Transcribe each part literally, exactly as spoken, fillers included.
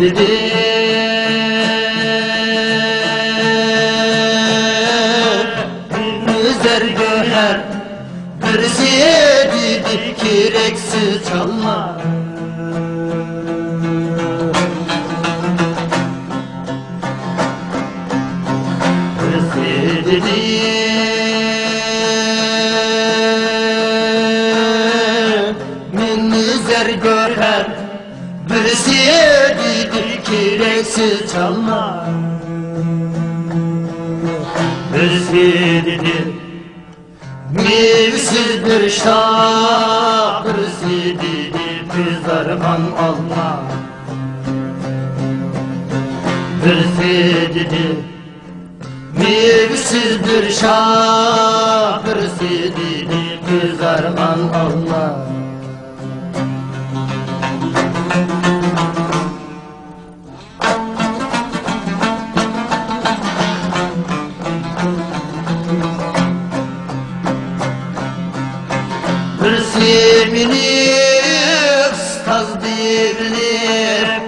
دېدى زەر گۆھەر، بىرسى دېدى كېرەكسىز چالما. بىرسى دېدى مېنى زەر گۆھەر، بىرسى دېدى كېرەكسىز چالما. بىرسى دېدى مېۋىسىز بىر شاخ، بىرسى دېدى قىزارغان ئالما. بىرسى دېدى مېۋىسىز بىر شاخ، بىرسى دېدى قىزارغان ئالما. بىرسى مېنى ئۇستاز دېيىۋېلىپ،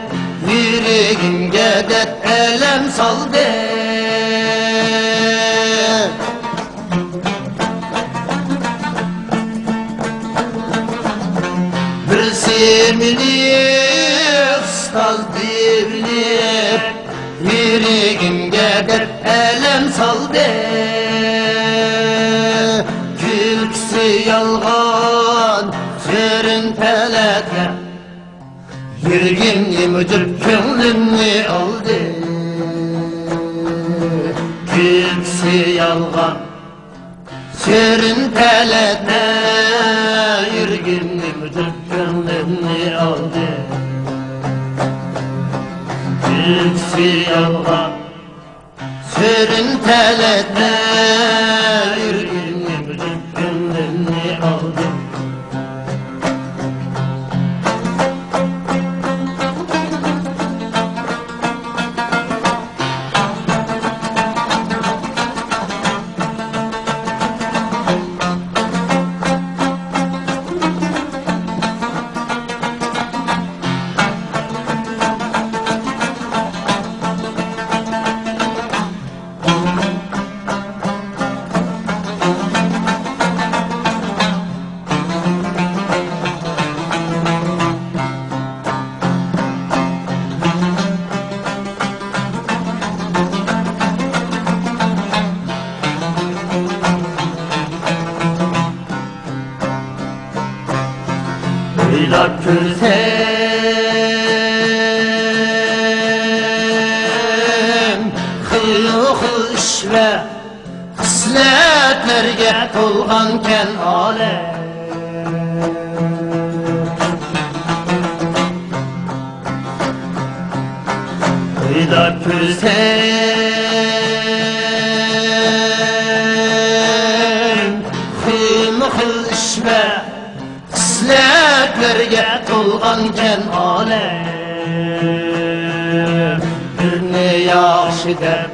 يۈرىكىمگە دەرد ئەلەم سالدى. بىرسى مېنى ئۇستاز دېيىۋېلىپ، يۈرىكىمگە دەرد ئەلەم سالدى. كۈلكىسى يالغان سۆرۈن پەلەكلەر، يۈرىكىمنى مۇجۇپ كۆڭلۈمنى ئالدى. كۈلكىسى يالغان سۆرۈن پەلەكلەر، يۈرىكىمنى مۇجۇپ كۆڭلۈمنى ئالدى. كۈلكىسى يالغان سۆرۈن پەلەكلەر، يۈرىكىمنى مۇجۇپ كۆڭلۈمنى ئالدى. ئويلاپ كۆرسەم، خىلمۇ خىل ئىش ۋە خىسلەتلەرگە تولغانكەن ئالەم. ئويلاپ كۆرسەم، خىلمۇ خىل ئىش ۋە خىسلەتلەرگە تولغانكەن ئالەم. بىرنى ياخشى دەپ،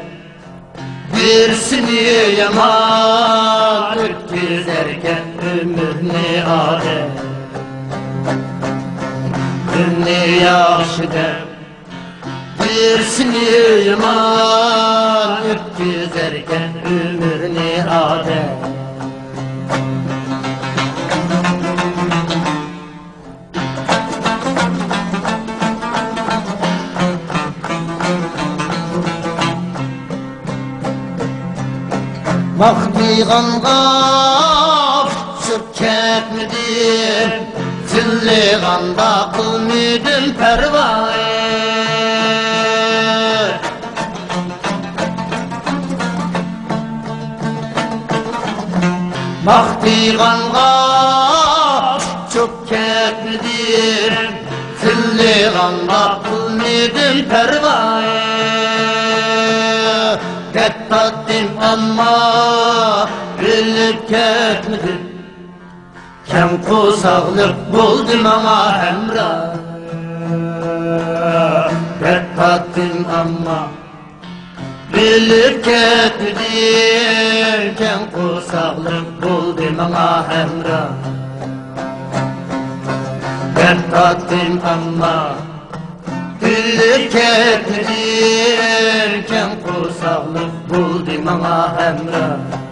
بىرسىنى يامان، ئۆتكۈزەركەن ئۆمۈرنى ئادەم. بىرنى ياخشى دەپ، بىرسىنى يامان، ئۆتكۈزەركەن ئۆمۈرنى ئادەم. ماختىغانغا ئۇچۇپ كەتمىدىم، تىللىغاندا قىلمىدىم پەرۋا. ماختىغانغا ئۇچۇپ كەتمىدىم، تىللىغانغا قىلمىدىم پەرۋا. دەرد تارتتىم ئەمما بىلىپ كەتمىدىم، كەڭ قورساقلىق بولدى ماڭا ھەمراھ. دەرد تارتتىم ئەمما بىلىپ كەتمىدىم، كەڭ قورساقلىق بولدى ماڭا ھەمراھ. دەرد تارتتىم ئەمما بىللە كەتتى ئەركەن قورساقلىق، بولدى ماڭا ھەمراھ.